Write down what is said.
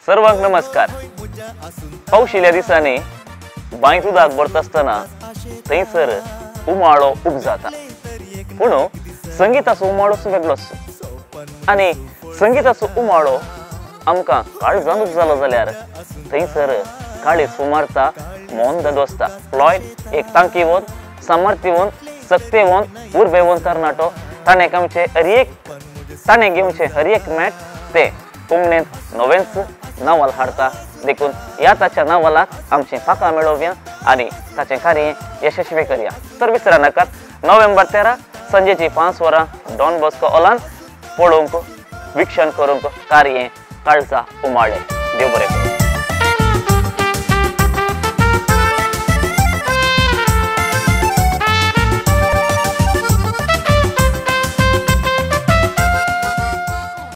सर्वांक नमस्कार. पावशिल्या दिसांनी बांयत उदक भरता आसतना थंयसर उमाळो उपजाता, पूण संगीताचो उमाळोच वेगळोच आनी संगीताचो उमाळो आमकां काळजान उपजालो जाल्यार थंयसर काळीज फुमारता, मन ददोसता. फ्लॉयड एक तांकीवंत, सामर्थ्यवंत, सक्तेवंत, उर्बेवंत तरणाटो. ताणें आमचे हर एक ताणें घेवचें हर एक मॅच ते कुमणेंत नवेंच नांवाल हाडता. देखून ह्या ताच्या नांवालाक आमचें पाकां मेळोवया आनी ताचें कार्य यशस्वी करया. तर विसरा नाकात, नोव्हेंबर 13 संजेची 5 वरां डॉन बॉस्को हॉलान पळोवंक, विक्षण करूंक कार्य काळजा उमाळे. देव बरें करूं.